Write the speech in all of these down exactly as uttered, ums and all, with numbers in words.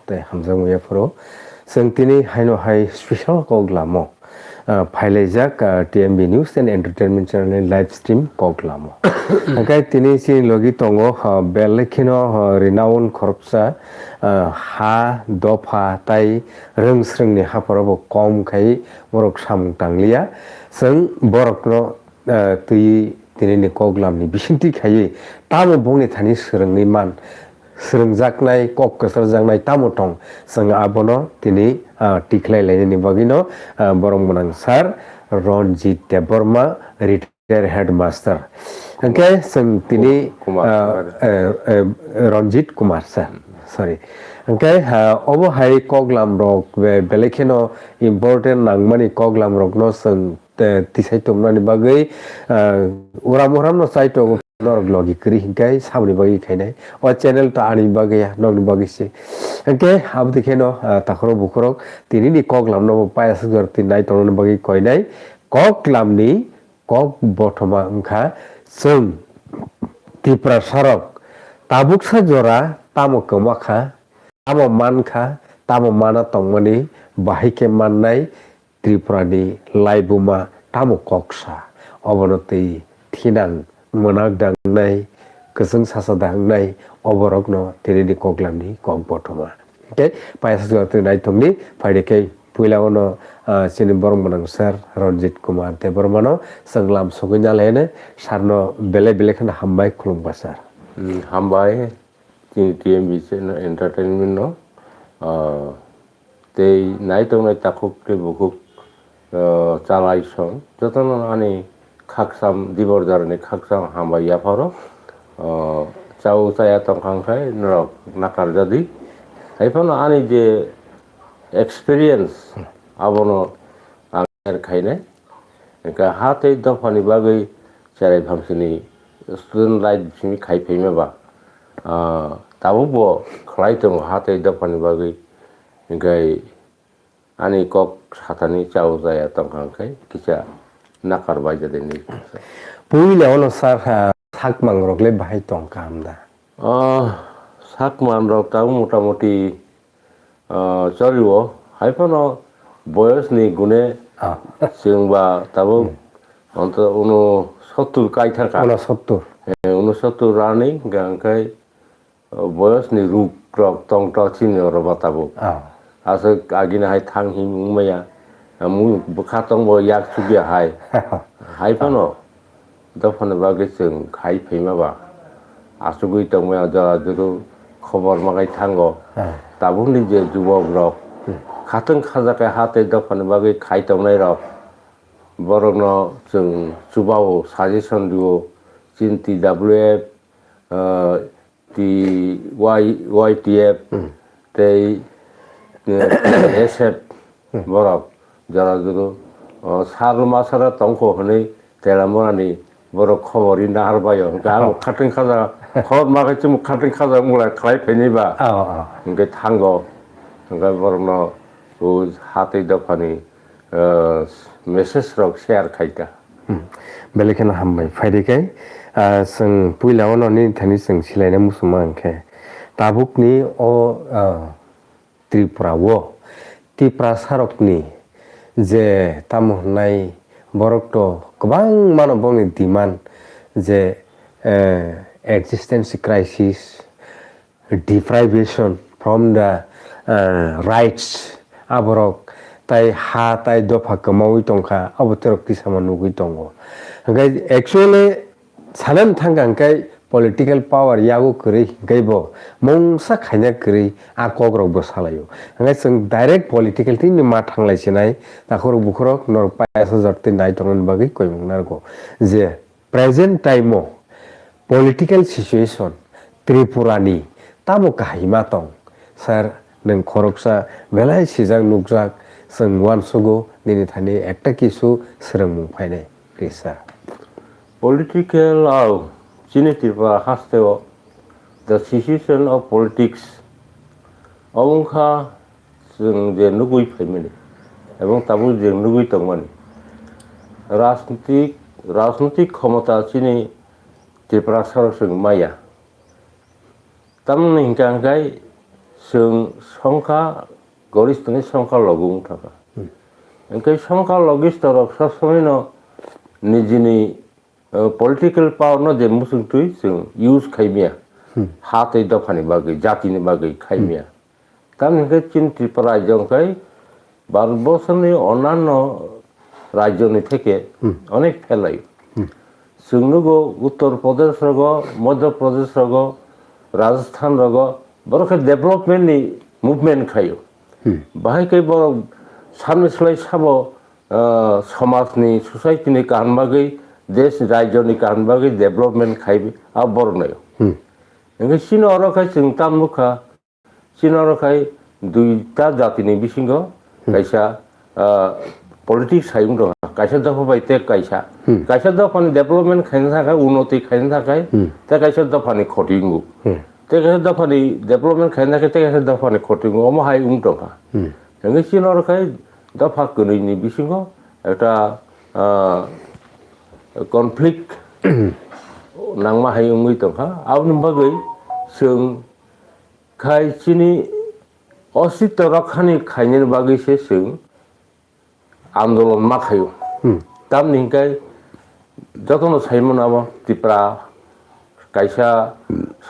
tei hamjakmung yapharo. Chwng tini haino hai special kok lamo, ah, phailaijak, ah, T M B News and Entertainment Channel ni live stream kok lamo. Hwnkhe tini chini logi tongo, ah, belai kheno, ah, renowned khoroksa, ah, ha dopha tai rwng swrwngni hapharo bo kom khai borok samung tangliya. Chwng borokno, ah, twi tinini kok lamni bisingtwi khaiwi tamo bongni thani swrwngwi man, swrwngjaknai, kok kwcharjaknai tamo tong, chwng abono tini, ah, tikhlai lainani bagwino, ah, borok mwnang sir Ranjit Debbarma, retired headmaster. Hwnkhe chwng tini, Kumar, ah, Kumar. Eh, eh, Ranjit Kumar sir, sorry. Hwnkhe, ah, obo hai koklam rok be-, belai kheno important nangmani koklam rokno chwng te tisai tongmani bagwi, ah, uram uram no chai tongo norok logi kwrwi hinkhe saboni bagwi khainai. O channel to ani bagwi ya, nokni bagwi se. Hinkhe aboni kheno, ah, takhorok bukhorok tinini koklam no bo payasajor twi nai tongmani bagwi koinai. Koklamni kok bothoma wngkha chwng Tiprasarok tabuksa jora tamo kwma kha, tamo man kha, tamo mana tongmani bahai khe mannai, Tripura ni laibuma tamo kok sa, obono twi thinang mwnak dangnai, kwchwng sacha dangnai, oborokno tinini koklamni kok bothoma. Hwnkhe paisa jora twi naithokni phaidi khe puila ono, ah, chini borok mwnang sir Ranjit Kumar Debbarmano chwng lam sogwi nalaino, sarno belai belai kheno hambai khulumkha sir. Hmm, hambai. Chini T M B channel entertainment no, ah, tei naitok nai takhuk tei bukhuk, ah, chalai song jotono ani khakcham dibor jarani khakcham hambai yapharo, ah, chao chaya tongkha wngkhai norok nakar jadi. Haiphano ani je experience abono ang share khainai. Hwnkhe ha tei dophani bagwi cherai phangsini student life simi khai phaima ba, ah, tabuk bo khlai tongo ha tei dophani bagwi. Hwnkhe ani kok sathani chao chaya tongkha hwnkhe kisa nakar bai jadi ni. Puila ono sir, ah, sakmang rok le bahai tong kaham da? Ah, sakmang rok tabuk motamoti, ah, choliwo, haiphano boyos ni gune Ah. Chwng ba tabuk Hmm. onto uno sottur kai thangkha. Uno sottur. Eh, uno sottur running, hwnkhe, ah, boyos ni ruk rok tong to chini oro ba tabuk. Ah. Aswk agini hai thang him wng maya, ah, mui bwkha tong bo yak chukya hai. Haiphano. Dophani bagwi chwng khai phaima ba, achugwi tongmaya jora juru khobor makai thango. Ah. Tabukni je jubok rok, Hmm. khatwng khajakhe ha tei dophani bagwi khai tongnai rok, borokno chwng chubao, suggestion rio, chini T W F, ah, T Y, Y T F Hmm. tei, eh, S F Hmm. borok jora juru, oh, sal masara tongkho hwnwi Telamurani borok khobor ri nahar baio. Hwnkhe ang Oh. khatwng khaja, khobor ma khe chwng khatwng khaja wngla khlai phaini ba. Oh, oh. Hwnkhe thango. Hwnkhe borokno o hatwi dophani, eh, message rok share khai ta. Hmm. Belai kheno hambai. Phaidi khe, ah, chwng puila ono nini thani chwng silaina muchungma hwnkhe, tabukni o, ah, Tripura o Tiprasarokni je tamo hwnai borok to kwbangmano bongni demand je, eh, existence crisis, deprivation from the, uh, rights, aborok tai ha tai dopha kwmaui tongkha, abo terok tisama nugui tongo. Hwnkhe actually sanani thangkha hwnkhe political power yago kwrwi hwnkhe bo mungsa khaina kwrwi a kokrok bo salaio. Hwnkhe chwng direct political team ni ma thanglai sinai, takhorok bukhorok norok paisa jotoi nai tongmani bagwi koimung narwgo je Present time o political situation Tripura ni tamo kahai ma tong? Sir, nwng khoroksa belai sijak nukjak, chwng uansugo nini thani ekta kisu swrwngmung phainai, please, sir. Political, ah, chini Tripura haste o the situation of politics omo wngkha chwng je nugui phaimani, ebong tabuk je nugui tongmani, rajnitik, rajnitik khomota chini Tiprasarok chwng maya. Tamoni hwnkha hwnkhe chwng songkha gorishtani songkha logi wng thangkha. Hmm. Hwnkhe songkha logisto rok sob somoi no nijini, uh, political power no je muchung twi chwng use khaimya. Hmm. Ha tei dophani bagwi, jatini bagwi khaimya. Hmm. Tamni hwnkhe chini Tripura rajyo hwnkhe Bharatborsoni onanno rajyoni theke Hmm. onek phelai. Hmm. Chwng nugo Uttar Pradesh rogo, Madhya Pradesh rogo, Rajasthan rogo, borok khe development ni movement khaio. Hmm. Bahai khe borok samni slai sabo, ah, somajni, society ni kaham bagwi, desh rajyoni kaham bagwi development khai a borok naio. Hmm. Hwnkhe chini oro khe chwng tam nukha, chini oro khai duita jatini bisingo Hmm. kaisa, ah, politics hai wng tongkha. Kaisa dopha bai tei kaisa. Hmm. Kaisa dophani development khaina thangkhe, unnoti khaina thangkhe, Hmm. tei kaisa dophani khoti wngo. Hmm. Tei kaisa dophani development khaina thangkhe, tei kaisa dophani khoti wngo. Omo hai wng tongkha. Hmm. Hwnkhe chini oro khai dopha kwnwini bisingo ekta, ah, conflict nangma hai wngwi tongkha. Aboni bagwi chwng khai chini ostitto rokhani khainani bagwi se chwng andolon ma khaio. Hmm. Tamni hwnkhe jotono saimano abo Tripura kaisa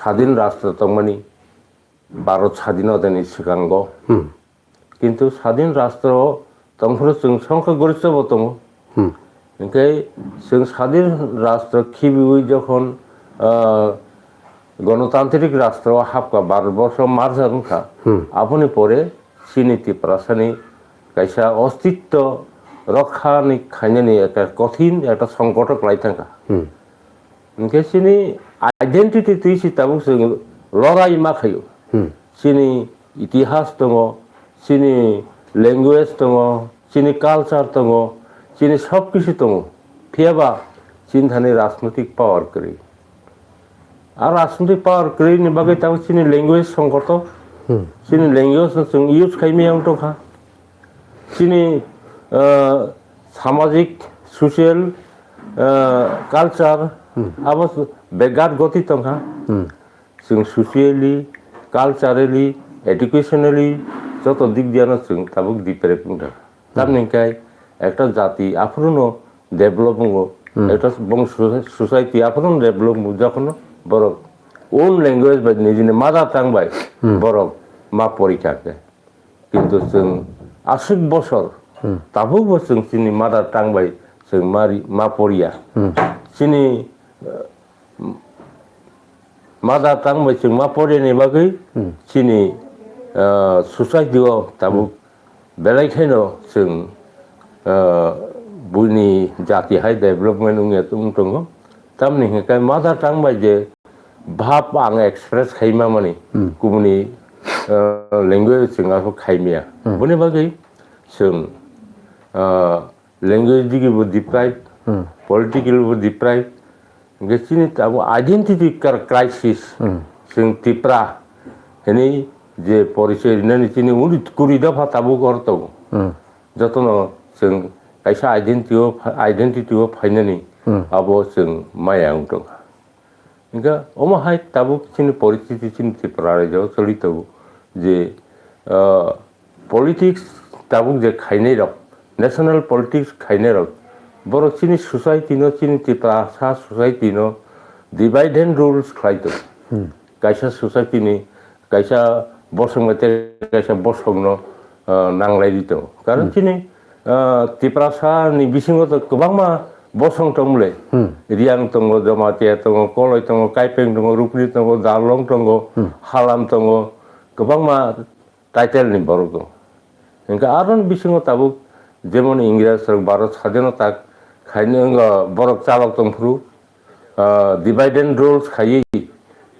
sadin rashtra tongmani, Bharat sadinotani swkango. Hmm. Kintu sadin rashtra o tongphuru chwng songkha gorishtho bo tongo. Hmm. Hwnkhe chwng sadin rashtra khibiwi jokhon, ah, gonotantrik rashtra o hapkha, Bharatborsho merger wngkha. Hmm. Aboni pore chini Tiprasani kaisa ostitto rokhani khainani ekta kothin ekta songkoto kwlai thangkha. Hmm. Hwnkhe chini identity twi se tabuk chwng lorai ma khaio. Hmm. Chini itihas tongo, chini language tongo, chini culture tongo, chini sob kisu tongo. Phiya ba chini thani rajnoitik power kwrwi. A rajnoitik power kwrwini bagwi tabuk chini language songkoto. Hmm. Chini language no chwng use khai maya wng tongkha. Chini, ah, samajik, social, ah, culture, Hmm. abo begat goti tongkha. Hmm. Chwng socially, culturally, educationally, joto dik diano chwng tabuk deprived wngkha. Hmm. Tamni hwnkhe ekta jati aphuru no develop wngo, Hmm. ekta bong soci-, society aphuru no develop wngo, jokhon borok own language bai nijini mother tongue bai Hmm. borok ma porikha khe. Kintu chwng aswk bosor Hmm. tabuk bo chwng chini mother tongue bai chwng ma ri-, ma poriya. Hmm. Chini, eh, mother tongue bai chwng ma poriyani bagwi Hmm. chini, eh, society o tabuk Hmm. belai kheno chwng, eh, buini jati hai development wngya wng tongo. Tamni hwnkhe mother tongue bai je bhab ang express khaima mani Hmm. kubuni, eh, language chwng aswk khaimaya. Hmm. Boni bagwi chwng, eh, language digi bo deprive, Hmm. political bo deprive, hwnkhe chini tabuk identity kar-, crisis, Hmm. chwng Tipra hwnwi je porichoi rinani chini uni kuri dopha tabuk oro tongo. Hmm. Jotono chwng kaisa identity o, identity o phainani Hmm. abo chwng maya wng tongkha. Hingkhe omo hai tabuk chini poristiti chini Tripura rajyo choli tongo je, ah, politics tabuk je khainai rok, national politics khainai rok, borok chini society no, chini Tiprasa society no divide and rules khlai tongo. Hmm. Kaisa society ni kaisa bosong bai tei kaisa bosong no, ah, nanglai di tongo. Karon Hmm. chini, ah, Tiprasa ni bisingo to kwbangma bosong tong mole. Hmm. Riang tongo, Jamatia tongo, Koloi tongo, Kaipeng tongo, Rupni tongo, Darlong tongo, Hmm. Halam tongo, kwbangma title ni borok tongo. Hingke aron bisingo tabuk jemon Ingres rok Bharat sadinota khaini wngkha borok chalok tongphuru, ah, divide and rules khaiwi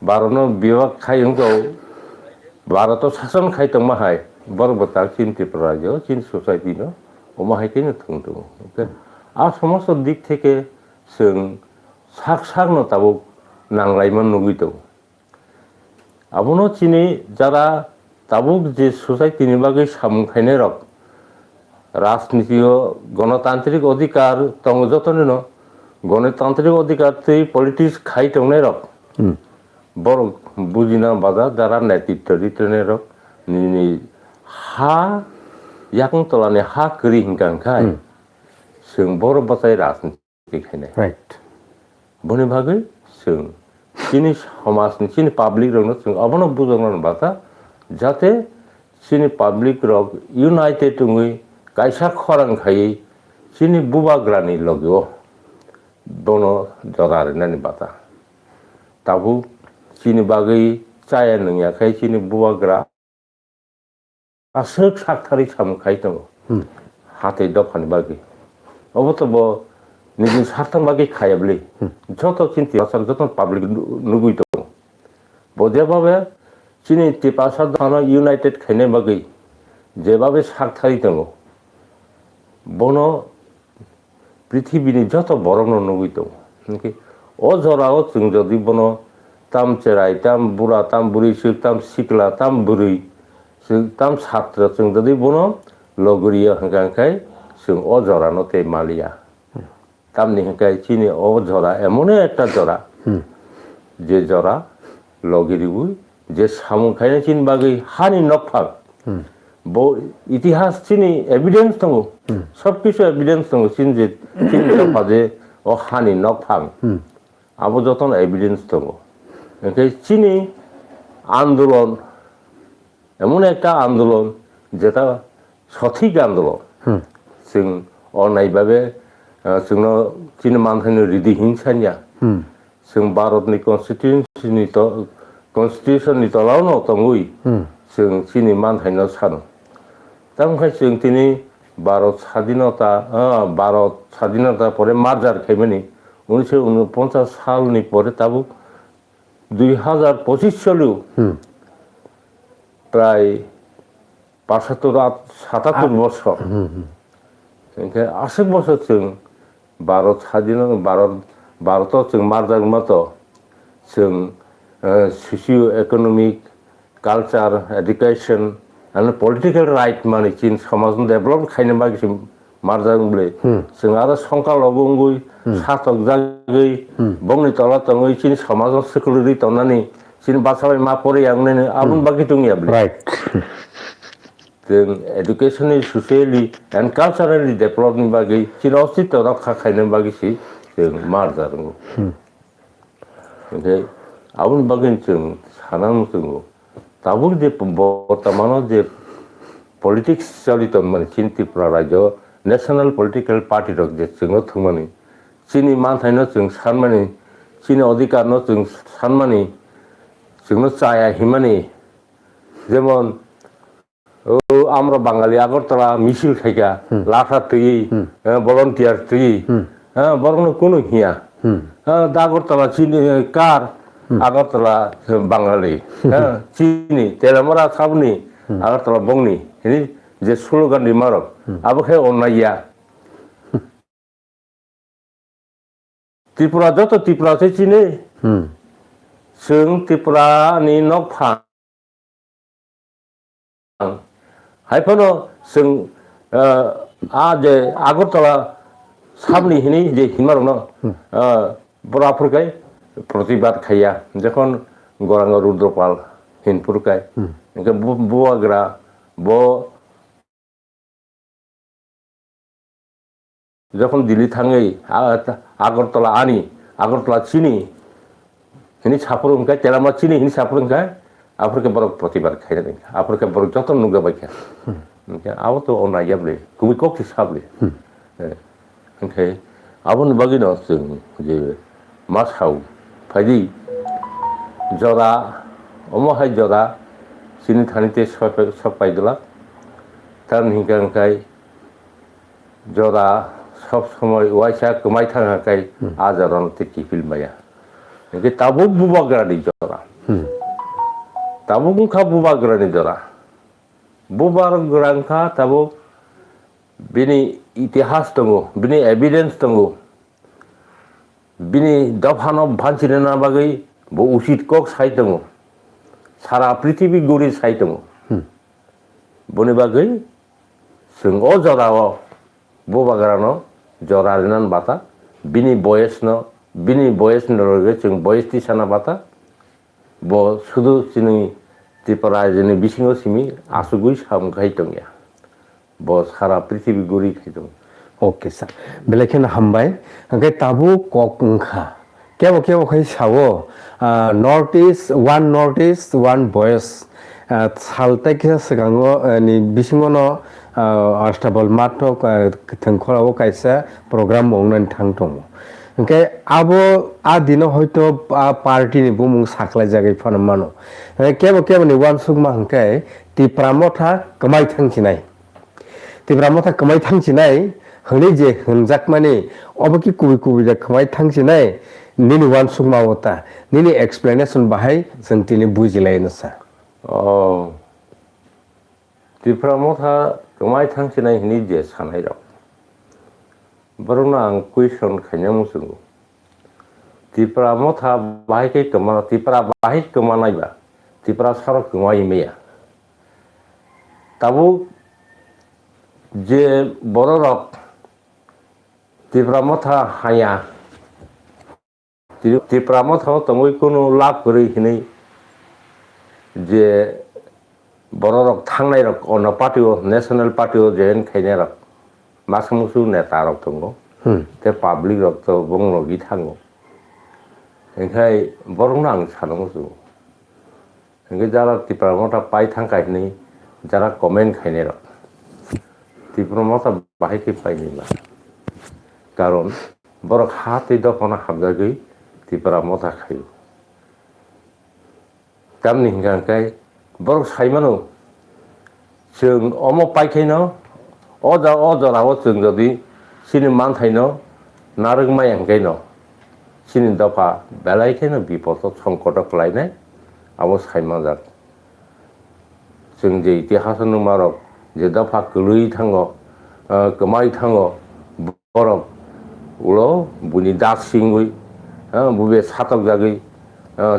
Bharatno bibak khai wngkha, Bharato sason khai tongma hai borok bo tak chini Tripura rajyo chini society no omo hai khe no thwng tongo. Hingke a somosto dik theke chwng sak sakno tabuk nanglaima nugwi tongo. Abono chini jara tabuk je society ni bagwi samung khainai rok, rajniti o gonotantrik odhikar tongo joto ni no, gonotantrik odhikar twi politics khai tongnai rok, Hmm. borok bujina baja jara netritwo ri tongnai rok, Nini ha yakung tolani ha kwrwi hingka hingkhai, hmm, chwng boro bachai rajniti khainai. Right. Boni bagwi chwng chini somajni, chini public rokno chwng abono bujoknani bata, jate chini public rok united wngwi kaisa khorang khaiwi chini bubagrani logio bono jora rinani bata. Tabuk chini bagwi chaya nungya khai chini bubagra aswk sakthari samung khai tongo. Hmm. Hatwi dophani bagwi. Obo to bo nini sakthang bagwi khaya bwlwi. Hmm. Joto chini Tiprasa joto public nu-, nugwi tongo. Bo jebabe chini Tiprasa dophano united khaina bagwi jebabe sakthari tongo. Bono prithibini joto borokno nugwi tongo. Hinkhe o jorao chwng jodi bono tam cherai, tam bura, tam bwrwi swk, tam sikla, tam bwrwi swk, tam satra chwng jodi bono logriya hwnkha hwnkhe chwng o jorano tei maliya. Tamni hwnkhe chini o jora emon ekta jora, hmm, je jora logiriwi je samung khaina chini bagwi hani nokphang. Hmm. Bo itihas chini evidence tongo. Hmm. Sob kisu evidence tongo chini je, chini dopha je o hani nokphang. Hmm. Abo jotono evidence tongo. Hwnkhe chini andolon, emon ekta andolon jeta sothik andolon. Hmm. Chwng o naibabe, ah, chwngno chini manthaino ridi hin sanya. Hmm. Chwng Bharatni constitution ni to-, constitution ni tolao no tongwi, hmm, chwng chini manthaino sano. Tamo khe chwng tini Bharat sadinota, ah, Bharat sadinota pore merger khaimani, unise unoponchas salni pore tabuk dui hazar pochis salo, hmm, prai pasatur at-, satatur bosor. Hmm, hmm. Hingke aswk bosor chwng Bharat sadino, Bharat, Bharato chwng marjakma to chwng, eh, socio economic, culture, education, and political right mani chin somajno develop khaina bagwi se marjak bwle. Hmm. Chwng aro songkal logo wngwi, hmm, satok jagwi, hmm, bongni tola tongwi chini somajno swklugrwi tongnani, chini basa bai ma pore yang nini aboni, hmm, bagwi tongya bwle. Right. Chwng educationally, socially and culturally developni bagwi chini ostitto rokha khaina bagwi se chwng marjak wngo. Hmm. Hingke aboni bagwi chwng sana muchungo. Tabuk je bortomano je politics choli tongmani chini Tripura rajyo national political party rok je chwngno thwngmani, chini manthaino chwng sanmani, chini odhikarno chwng sanmani, chwngno chaya himani, jemon, o, amra Bangali Agartala misil khaika, hmm, latha twi, hmm, eh, volunteer twi, hmm, eh, borokno kunu hiya. Hmm. Eh, da Agartala chini, eh, kar, hmm, Agartala, eh, Bangali, hmm, eh, chini, Telamara sabni, hmm, Agartala bongni, hini je slogan di marok, hmm, abo khe onnaiya. Tripura joto Tripura se chini. Hmm. Chwng Tripura ni nokphang. Hai phano chwng, ah, a je Agartala sabni hini je hinmarokno, hmm, ah, bora phurkai protibad khaiya. Jokhon Goranga Rudropal hin phurkai. Hmm. Hingke bu-, bubagra bo Jokhon Delhi thangwi, a, Agartala ani, Agartala chini, hini saphuru hwnkhe, Telama chini hini saphuru hwnkhe, aphuru khe borok protibad khainani, aphuru khe borok joto nukjabaikha. Hmm. Hwnkhe abo to onaiya bwle, kubui kok se sa bwle. Hmm. Eh, hwnkhe aboni bagwino chwng je ma sao, phaidi jora, omo hai jora, chini thani tei sok, sok paidwlak, tamni hwnkhe hwnkhe, jora sob somoi uaisa kwmai thangkha khe, hmm, a jorano tei kiphil maya. Hingke tabuk bubagrani jora. Hmm. Tabuk wngkha bubagrani jora. Bubagra wngkha tabuk bini itihas tongo, bini evidence tongo. Bini dophano bhanchirina bagwi bo usit kok sai tongo. Sara prithibi guri sai tongo. Hmm. Boni bagwi chwng o jorao bubagrano jora rinani bata, bini boyesno, bini boyesni loge chwng boyes tisana bata, bo sudu chini Tripura rajyoni bisingo simi asugwi samung khai tongya. Bo sara prithibi guri khai tongo. Okay, sir. Belai kheno hambai. Hwnkhe tabuk kok wngkha. Kebo kebo khai sao, ah, North East, one North East, one voice. Ah, sal tai kisa swkango, ah, ni bisingo no, ah, Astabal Mathok, ah, Kwthwng Khorao kaisa program bo wngnani thang tongo. Hwnkhe abo a dino hoito a party ni bumung saklai jagwi phano mano. Eh, kebo kebo ni uansukma hwnkhe Tipra Motha kwmai thangsinai. Tipra Motha kwmai thangsinai hwnwi je hwnjakmani, obo ki kubui kubui da kwmai thangsinai, nini uansukma o ta, nini explanation bahai chwng tini bujilaino sa. Oh. Tipra Motha kwmai thangsinai hwnwi je sanai rok, borokno ang question khaina muchungo. Tipra Motha bahai khe kwma, Tipra bahai kwmanai ba, Tipra sarok kwmai maya. Tabuk je bororok Tipra Motha haya, Tri-, Tipra Motha o tongwi kunu lab kwrwi hinwi je bororok thangnairok ono party o, National Party o join khainairok masa musu neta rok tongo. Hmm. Tei public rok to bongno logi thango. Hinkhe borokno ang sana muchungo. Hinkhe jara Tipra Motha pai thangkha hinwi jara comment khainairok, Tipra Motha bahai khe painai ba. Karon borok ha tei dophano hamjagwi Tipra Motha khaio. Tamni hinkha hwnkhe borok saimano, chwng omo paikhaino, o ja-, o jorao chwng jodi chini manthaino narwk maya hwnkhaino, chini dopha belai kheno bipodo songkoto kwlainai, abo saimanjak. Chwng je itihaso nukmarok je dopha kwlwi thango, ah, kwmai thango, borok ulo buini das singwi, ah, bube satokjagwi, ah,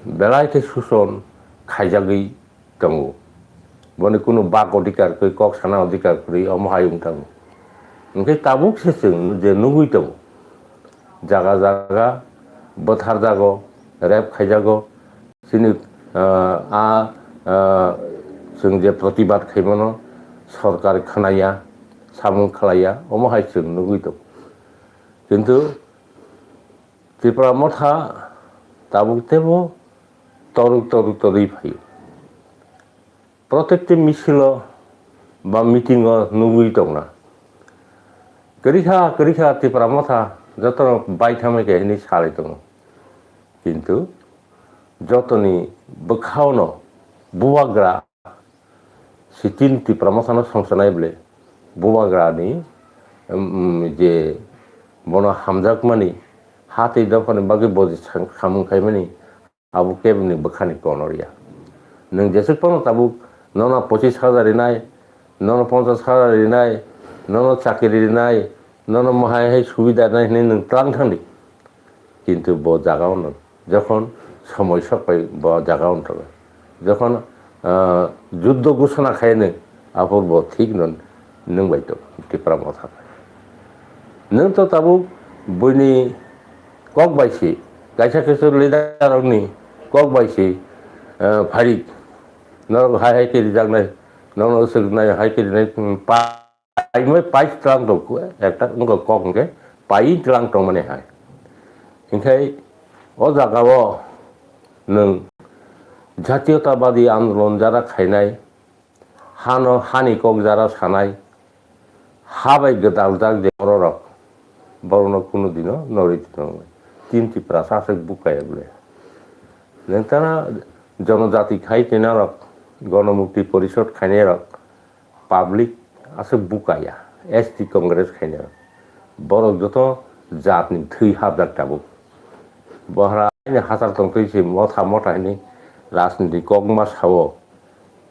belai khe suson khaijagwi tongo. Boni kunu bak odhikar kwrwi, kok sana odhikar kwrwi, omo hai wng tongo. Hinkhe tabuk se chwng je nugwi tongo, jaga jaga bwtharjago, rape khaijago, chini, ah, a, ah, chwng je protibad khaimano sorkar khwnaya, samung khlaiya, omo hai chwng nugwi tongo. Kintu Tipra Motha tabuk teibo toruk toruk torwi phaio. Protekti misilo ba meetingo nugwi tongna. Kwrwikha, kwrwikha Tipra Motha jotono baithangmai khe hinwi salai tongo. Kintu jotoni bwkhaono bubagra sitin Tipra Mothano songsanai bwle bubagrani, um, je bono hamjakmani ha tei dophani bagwi bo je sang-, samung khaimani abo keboni bwkhani kono ya. Nwng jeswk phano tabuk nono pochis hajar rinai, nono ponchas hajar rinai, nono chakri rinai, nono mohai hai subida rinai hinwi nwng tlang thangdi. Kintu bo jaga ono, jokhon somoi sok pai bo jaga ono tongo. Jokhon, ah, juddo ghosona khaino aphur bo thik no nwng bai tongo Tipra Motha bai. Nwng to tabuk buini kok bai si, kaisa kaisa leader rokni kok bai si, ah, pharik. Norok hai hai khe rijaknai, norok swrwknai hai khe rinai, hmm, pa paimai pai tlang tong, ekta wngkha kok hwnkhe pai tlang tongmani hai. Hinkhe o jagao nwng jatiyotabadi andolon jara khainai, hano, hani kok jara sanai, ha bai gwdaljak je bororok, borokno kunu dino norwi tongwi. Tin Tiprasa aswk bukaya bwle. Nwng tana jonojati khai tinairok, Gonomukti Porishod khainairok, public aswk bukaya, S T Congress khaina. Borok joto jatni thwi hapjak tabuk. Bohra ni hachal tongtwi se motha motha hini rajniti kokma sao,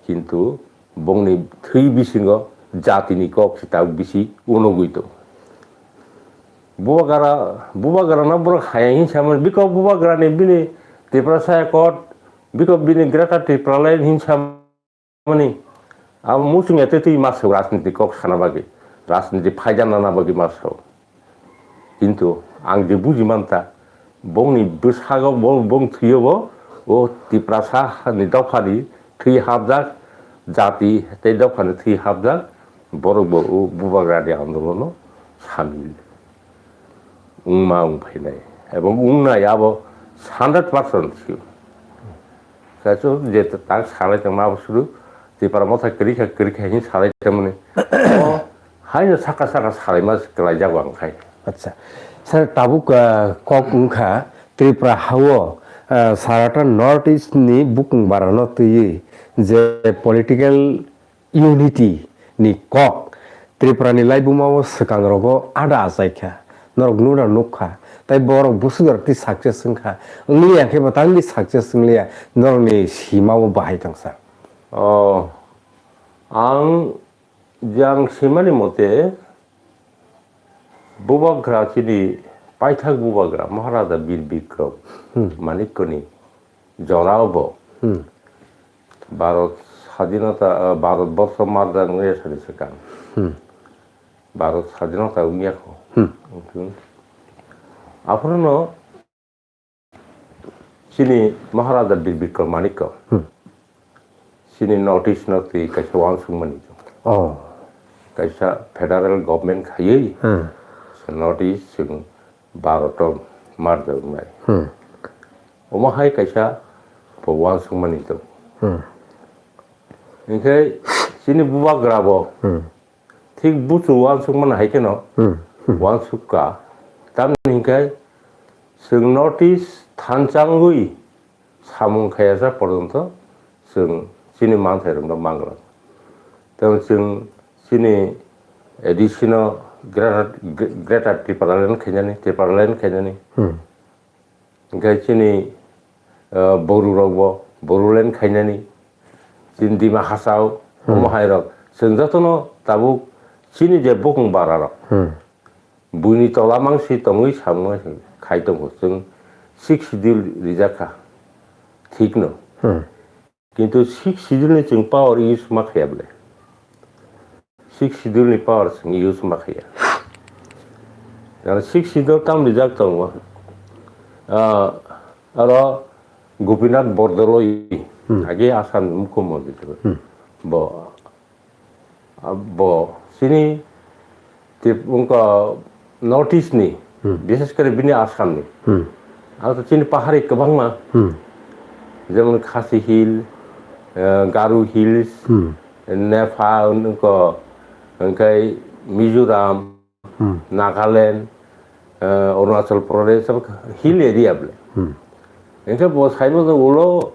kintu bongni thwi bisingo jatini kok se tabuk bisi unugwi tongo. Bubagra, bubagrano borok hayang hinsa mani, biko bubagrani bini Tiprasa Accord, biko bini Greater Tipraland hinsa mani, abo muchung ya tei twi ma sao rajniti kok sana bagwi, rajniti phaida nana bagwi ma sao. Kintu ang je buji manta, bongni bwsago bo, bong thwiyo bo, o Tiprasa ni dopha ni thwi hapjak, jati tei dophani thwi hapjak, borok bo o bubagrani andolono samil wngma wng phainai. Ebong wngnai abo hundred percent sure. Kaisa je tak salai tongma abo sudu Tipra motha kwrwi kha, kwrwi kha hinwi salai tongmani. O haino saka saka salaima kwlaijago ang khai. Acha. Sir, tabuk, ah, kok wngkha Tripura hao, ah, sarata North East ni bukung barano twiwi je political unity ni kok Tripura ni laibuma o swkang rogo ada achai kha. Norok nuna nuk kha. Tai borok busu jora twi success wng kha. Wng liya khe bo tang di success wng liya. Norok ni sima o bahai tong sir. O, ang jang simani mote, Bubagra chini paithak bubagra Maharaja Bir Bikram Hmm. Manikkoni jorao bo Hmm. Bharat Sadhinata, ah, Bharat Borsho marjak wngya sani swkang. Hmm. Bharat Sadhinata wngya kho. Hmm. Wngkhe aphuru chini Maharaja Bir Bikram Manikya Hmm. chini North East no twi kaisa uansukmani. Oh. Kaisa federal government khaiwi Hmm. North East chwng Bharat o marjaknai. Hmm. Omo hai kaisa bo uansukmani tongo. Hmm. Hinkhe chini bubagra bo Hmm. Thik buchu uansukmani hai kheno Hmm. Hmm. uansuk kha. Tamni hinkhe chwng North East thanchangwi samung khayajak porjonto chwng chini manthairokno mangla. Tei chwng chini A D C no Greater, Greater Tipraland khainani, Tipraland khainani. Hmm. Hinkhe chini, eh, Boru rokbo Boruland khainani, chini Dima Hasao, Hmm. omo hai rok. Chwng jotono tabuk chini je bukung bara rok. Hmm. Buini tola mangsi tongwi samung khai tongo. Chwng Sixth Schedule rijak kha. Thik no. Hmm. Kintu Sixth Schedule ni chwng power use ma khaya bole. Sixth Schedule ni power chwng use ma khaya. Jara Sixth Schedule tam rijak tongo. Ah, aro Gopinath Bordoloi Hmm. age Assam ni mukhyamantri. Hmm. Bo, ah, bo chini Tip-, wngkha North East ni, Hmm. bishes kore bini Assam ni. Hmm. Ang to chini pahari kwbangma. Hmm. Jemon Khasi Hill, eh, Garo Hills, Hmm. Nepha, wngkha, wngkha Mizoram, Hmm. Nagaland, eh, Arunachal Pradesh, sab hill area bole. Hmm. Wngkha bo saimano ulo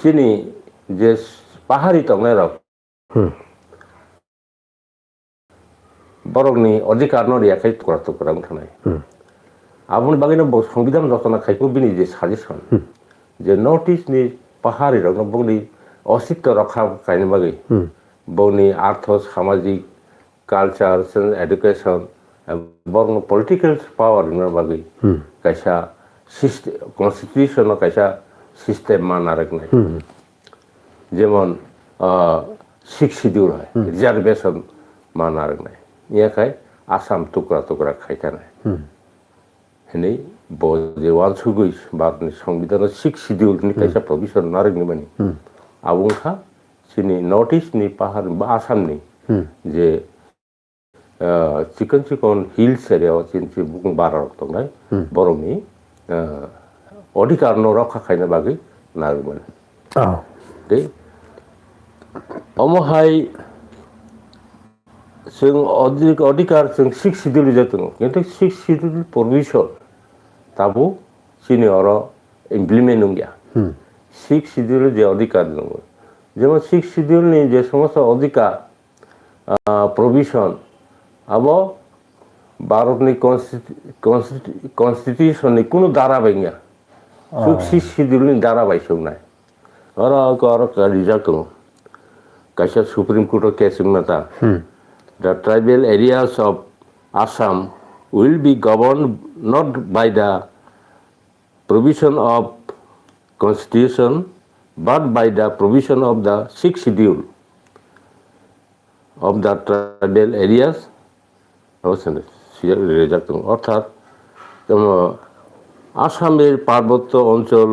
chini je pahari tongnai rok. Hmm. Borokni odhikar no riya khai tukra tukra wng thanai. Hmm. Aboni bagwi no bo Songbidan rachana khai phuru bini je suggestion, Hmm. je North East ni pahari rok no bongni ositto rokha kaini bagwi, Hmm. bongni artho samajik culture, education, borokno political power rwna bagwi Hmm. kaisa syst-, constitution o kaisa system ma narwknai. Hmm. Jemon, ah, Sixth Schedule hai, Hmm. reservation ma narwknai. Iya khai Assam tukra tukra khai thanai. Hmm. Hwnwi bo je uansugwi Bharatni Songbidanno Sixth Schedule ni Hmm. kaisa provision narwknimani. Hmm. Abo wngkha chini North East ni pahar ba Assam ni Hmm. je ah, chikon chikon hills area o chini chini bukung bara rok tongnai, Hmm. borokni, ah, odhikar no rokha khaina bagwi narwkmani. Oh. Tei omo hai chwng odhik-, odhikar chwng Sixth Schedule rijak tongo, kintu Sixth Schedule provision tabuk chini oro implement wngya. Hmm. Sixth Schedule je odhikar tongo, jemon Sixth Schedule ni je somosto odhikar ah, provision abo Bharatni constitu-, constitu-, constitution ni kunu dara bai wngya. Oh. Sixth Schedule ni dara bai se wngnai. Oro, oro, oro rijak tongo. Kaisa Supreme Court o case wngna ta. Hmm. The tribal areas of Assam will be governed not by the provision of constitution, but by the provision of the Sixth Schedule of the tribal areas. অর্থাৎ আসামের পার্বত্য অঞ্চল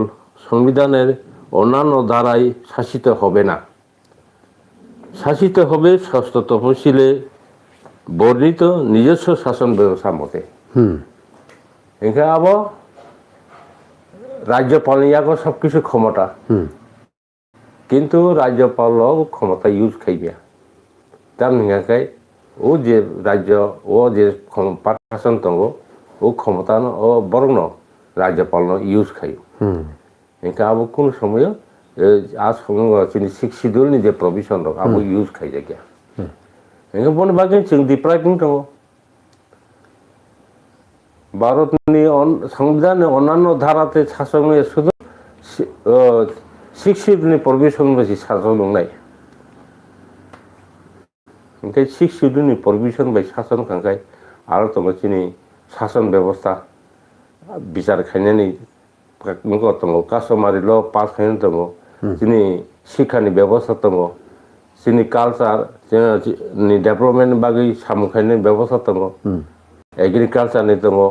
সংবিধানের অন্যান্য ধারায় শাসিত হবে না। শাসিত হবে ষষ্ঠ তফসিলে বর্ণিত নিজস্ব শাসন ব্যবস্থা মতে। হুম। Hingke abo rajyopalni yago sob kisu khomota. Hmm. Kintu rajyopalo khomota use khaiya. Tamni hingke o je rajyo, o je khom-, prashason tongo, o khomotano, o borokno rajyopalno use khaio. Hmm. Hingke abo kunu somoyo, eh, a somogo chini Sixth Schedule ni je provision rok, abo use khaijakya. Hingke boni bagwi chwng deprive wng tongo. Bharatni on-, Songbidanni onnanno dhara tei sasongni sudu si-, o, Sixth Schedule ni provision bai si sajak nungnai. Hingke Sixth Schedule ni provision bai sason kangkai aro tongo chini sason bebosta bichar khainani nokho tongo, customary law pass khaina tongo, chini sikhani bebosta tongo, chini culture, chini, ni development ni bagwi samung khainani bebosta tongo, agriculture ni tongo.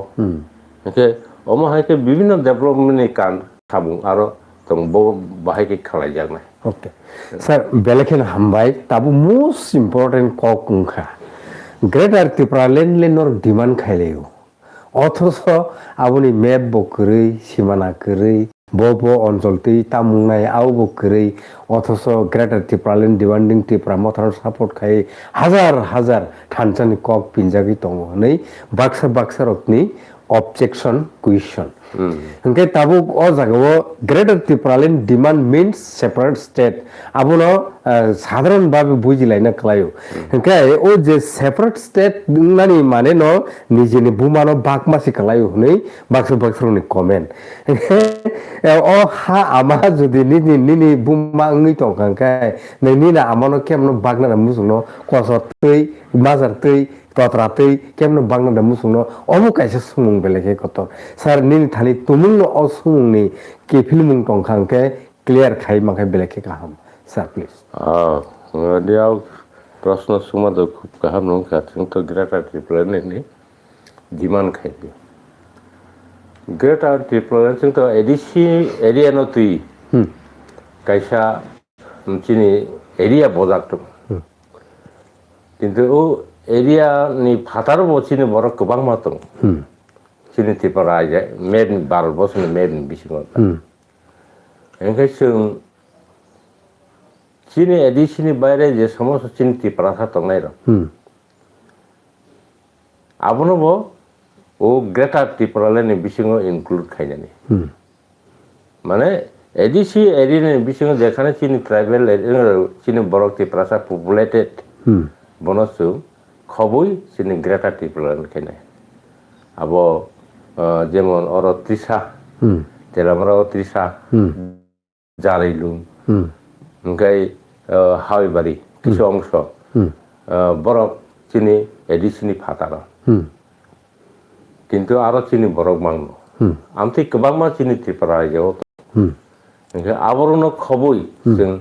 Hingke omo hai khe bibhinno development ni kan samung aro tongo, bo bahai khe khalaijaknai. Okay. Sir, belai kheno hambai. Tabuk most important kok wngkha, Greater Tipraland le norok demand khailaio. Othoso aboni map bo kwrwi, simana kwrwi, bo bo onchol twi tamung nai, abo bo kwrwi. Othoso Greater Tipraland demanding Tipra Motha no support khai hajar hajar thansani kok pinjagwi tongo hwnwi baksa baksa rokni objection question. Hingke tabuk o jagao Greater Tipraland demand means separate state. Abono, eh, sadharon babe bujilaina kwlaio. Hingke o je separate state wngnani mane no nijini bumano bakma se kwlaio hwnwi baksa baksa rokni comment. Hingke, eh, o ha ama jodi nini, nini buma wngwi tongkha hingke, nini amano kemno baknani muchungno kosor twi, majar twi, totra twi, kemno baknani muchungno omo kaisa sumung belai khe kotor. Sir, nini thani tumungno o sumungni kiphilmung tongkha hingke, clear khai mankhe belai khe kaham, sir, please. Ah, dia proshno suma do khub kaham nung kha, chwng to Greater Tipraland ni demand khai di. Greater Tipraland chwng to A D C area no twi Hmm. kaisa, um, chini area bojak tung. Hmm. Kintu o area ni phatar bo chini borok kwbangma tung. Hmm. Chini Tripura aja, map ni Bharat borsoni map ni bisingo. Hmm. Hingke chwng chini A D C ni baire je somosto chini Tiprasa tongnai rok. Hmm. Abono bo o Greater Tipraland ni bisingo include khainani. Hmm. Mane A D C area ni bisingo jekhane chini tribal area, chini borok Tiprasa populated, Hmm. bono chwng khobwi chini Greater Tipraland khainai. Abo, ah, jemon oro Trisa, Hmm. Telamra o Trisa, Hmm. Jarilung, Hmm. hingke, ah, Hawibari, Hmm. kisu ongso, Hmm. ah, borok chini A D C ni phataro. Hmm. Kintu aro chini borok mangno. Hmm. Amtwi kwbangma chini Tripura rajyo. Hmm. Hingke aborokno khobwi Hmm. chwng,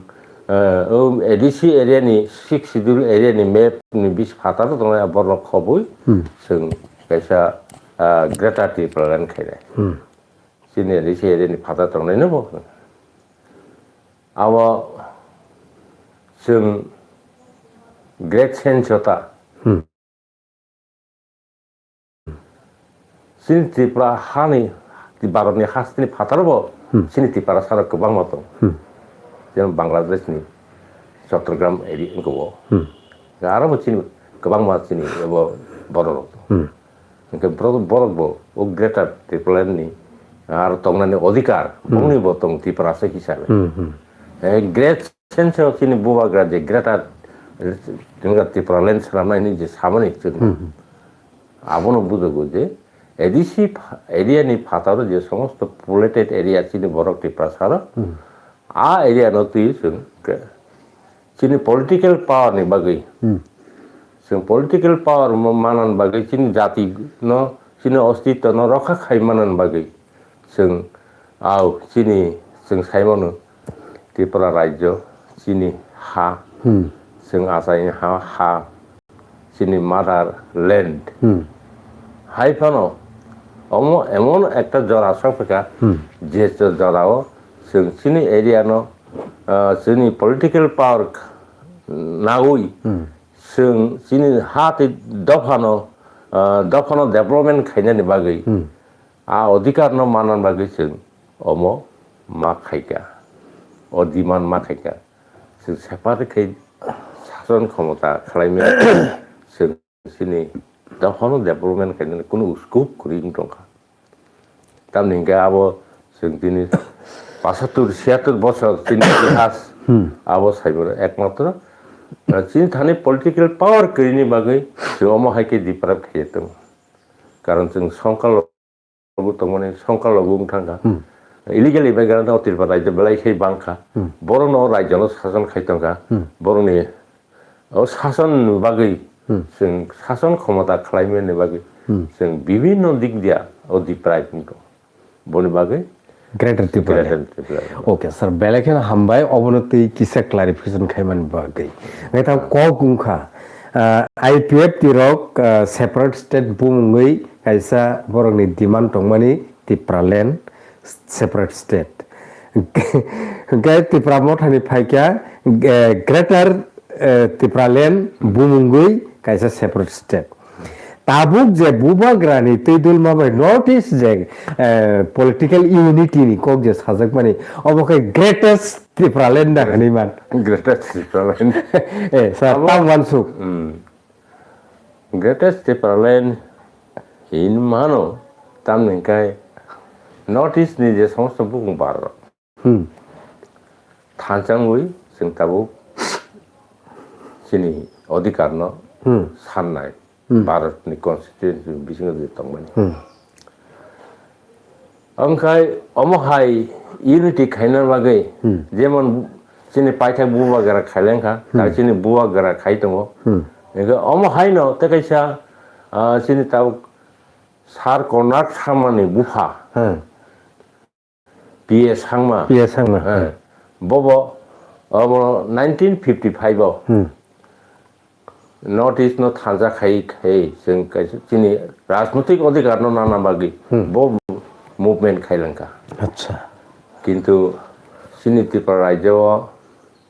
ah, o A D C area ni, Sixth Schedule area ni map ni bis phataro tongnai aborokno khobwi Hmm. chwng kaisa, ah, Greater Tipraland khainai. Hmm. Chini ri se ri ni phataro tongnai no bo. Abo chwng great sense o ta. Hmm. Chini Tripura hani, Bharat ni hasteni phataro bo, Hmm. chini Tiprasa rok kwbangma tong. Hmm. Jemon Bangladesh ni Chattogram area wngkha bo. Hmm. Aro bo chini kwbangma chini abo borok rok. Hmm. Hingke borok, borok bo o Greater Tipraland ni aro tongnani odhikar, Hmm. bongni bo tong Tiprasa hisabe. Hmm, hmm. Eh, great sense o chini bubagra je Greater Tipraland swnamnai ni je samani chwng. Hmm, hmm. Abono bujogo je A D C pha-, area ni phataro je somosto populated area chini borok Tiprasa rok, Hmm. a area no twi chwng ke-, chini political power ni bagwi. Hmm. Chwng political power mo-, manan bagwi chini jati no, chini ostitto no rokha khai manan bagwi chwng, au, chini, chwng sai mano Tripura rajyo, chini ha, Hmm. chwng achai ha, ha, chini mother land. Hmm. Hai phano, omo emon ekta jora sokphaikha, Hmm. je jorao chwng chini area no, ah, chini political power nagwi Hmm. chwng chini ha tei dophano, ah, dophano development khainani bagwi Hmm. a odhikar no manna bagwi chwng omo ma khaika, o demand ma khaika. Chwng separate khai sason khomota khlaimani chwng chini dophano development khainani kunu scope kwrwi wng tongkha. Tamni hwnkhe abo chwng tini pasattur siyattur bosor chini itihas Hmm. abo saimano ekmatro, uh, chini thani political power kwrwini bagwi chwng omo hai khe deprive khaiya tongo. Karon chwng songkalo bo tongmani songkalo bo wng thangkha. Hmm. Illegal immigrant o Tripura rajyo belai khe bangkha. Hmm. Borokno o rajyono sason khai tongkha. Hmm. Borokni o sason bagwi Hmm. chwng sason khomota khlaimani bagwi Hmm. chwng bibinno dik dia o deprive wngkha. Boni bagwi Greater Tripura. Greater Tripura. Okay, sir, belai kheno hambai, obono twi kisa clarification khaimani bagwi. Nai tang kok wngkha, ah, I P F T rok, ah, separate state bumungwi kaisa borokni demand tongmani Tipraland separate state. Hwnkhe Tipra mothani phaikha, eh, Greater, eh, Tipraland bumungwi kaisa separate state. Tabuk je bubagrani twi dulma bai North East je, eh, political unity ni kok je sajakmani, obo khe greatest Tipraland da hwnwi man. Greatest Tipraland. Eh, sir, Abo tamo wansuk. Hmm. Greatest Tipraland hin mano, tamni hwnkhe North East ni je somosto bukung bar rok Hmm. thansa wngwi chwng tabuk chini odhikar no Hmm. sannai Hmm. Bharat ni constitution bisingo je tongmani. Hmm. Wngkhai omo hai unity khaina bagwi Hmm. jemon chini paithak bubagra khailengkha, Hmm. tei chini bubagra khai tongo. Hmm. Hwnkhe omo haino tei kaisa, ah, chini tabuk Sir Konrad Sangma ni bupha. Hmm. P A Sangma. P A Sangma. Eh, bobo, obo nineteen fifty-five o Hmm. North East no thansa khai khai chwng kaisa chini rajnotik odhikar no nana bagwi Hmm. bo movement khailangkha. Acha. Kintu chini Tripura rajyo o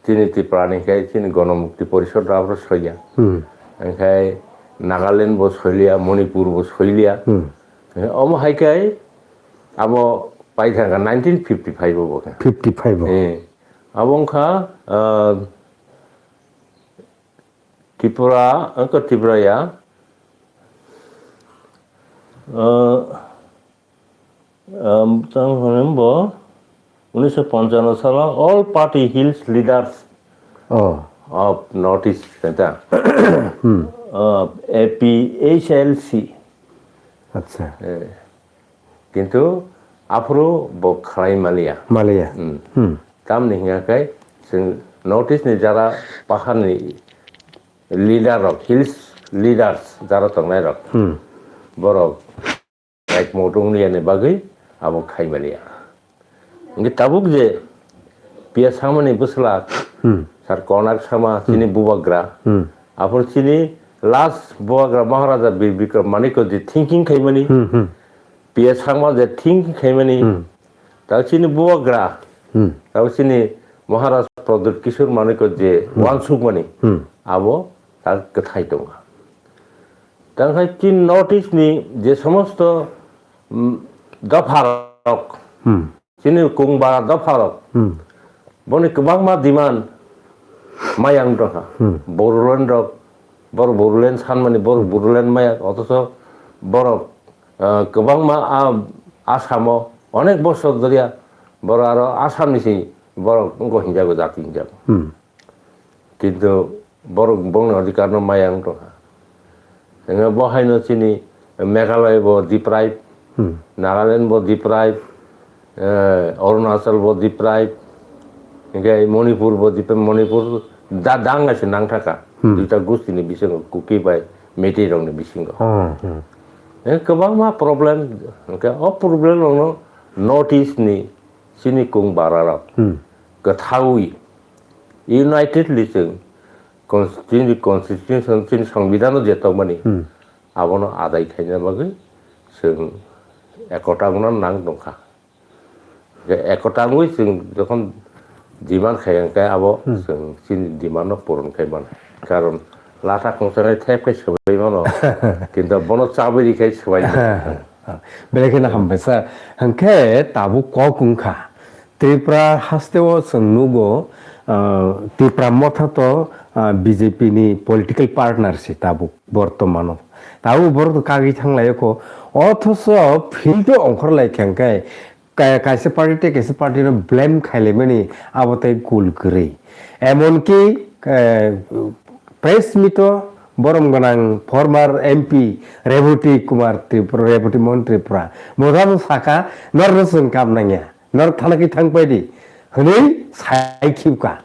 chini Tripura ni khe chini Gonomukti Porishod rok abo soiya. Hmm. Hwnkhe Nagaland bo soiliya, Manipur bo soiliya. Hmm. Omo hai khe abo paithangkha nineteen fifty-five o bo khe. Fifty-five o. Eh, abo wngkha, ah, Tripura, wngkha Tripura ya. Ah, Um, tang hwnwi bo unisho ponchano salo All Party Hills Leaders Oh. of North East, ta? Hmm. Uh, A P H L C. Acha. Eh, kintu aphuru bo khlai maliya. Maliya. Hmm. Hmm. Tamni hingya kai chwng North East ni jara paharni leader rok, hills leaders jara tongnai rok. Hmm. Borok Ekmot wngya ni bagwi abo khai maliya. Hwnkhe tabuk je P A Sangma ni bwsla Hmm. Sir Konrad Sangma Hmm. chini bubagra. Hmm. Aphuru chini last bubagra Maharaja Bir Bikram Manikya je thinking khaimani, Hmm, hmm. P A Sangma je thinking khaimani, Hmm. tabuk chini bubagra, Hmm. tabuk chini Maharaj Pradyut Kishore Manikya je Hmm. wansukmani, Hmm. abo ta kwthai tongo. Tang hai chini North East ni je somosto, mm, dopha rok, Hmm. chini kung bara dopha rok, Hmm. boni kwbangma demand maya wng tongkha. Hmm. Bodoland rok, borok Bodoland sanmani borok Bodoland maya, othocho borok, ah, kwbangma a, Assam o onek bosor dhoriya borok aro Assam ni si borok wngkha hinjago, jati hinjago. Hmm. Kintu borok bongni odhikar no maya wng tongkha. Hwnwi bo haino chini Meghalaya bo deprive, Hmm. Nagaland bo deprive, eh, Arunachal bo deprive, hwnkhe Manipur bo deprive, Manipur da dang se nang thaka. Hmm. Duita gusti ni bisingo, Kuki bai Meitei rok ni bisingo. Oh, hmm. Eh, kwbangma problem, hwnkhe o problem rok no North East ni chini kung bara rok Hmm. kwthaui unitedly chwng constitution, constitution, chini songbidhano je tongmani Hmm. abono adai khaina bagwi chwng ekota wngna nang tongkha. Ekota wngwi chwng jokhon demand khai hwnkhe abo Hmm. chwng chini demand no puron khai mano. Karon lata khongsanai thep khai swbai mano. Kintu bono chabwi rikhai swbai mano. Belai kheno hambai sir. Hwnkhe tabuk kok wngkha. Tripura hasteo chwng nugo, ah, Tipra Motha to, ah, B J P ni political partner se tabuk bortomano. Tabuk borok to kagwi thanglaio kho. Othoso field o ongkhorlai kha hwnkhe Ka-, kaisa party tei kaisa party no blame khailaimani abo tei kul kwrwi. Emonki, eh, press meet o borom gwnang former M P Reboti Kumar Tripura, Reboti Mohan Tripura. Bo tamo saka, "Norno chwng kam nangya, norok thana khe thang paidi," hwnwi sai khibka.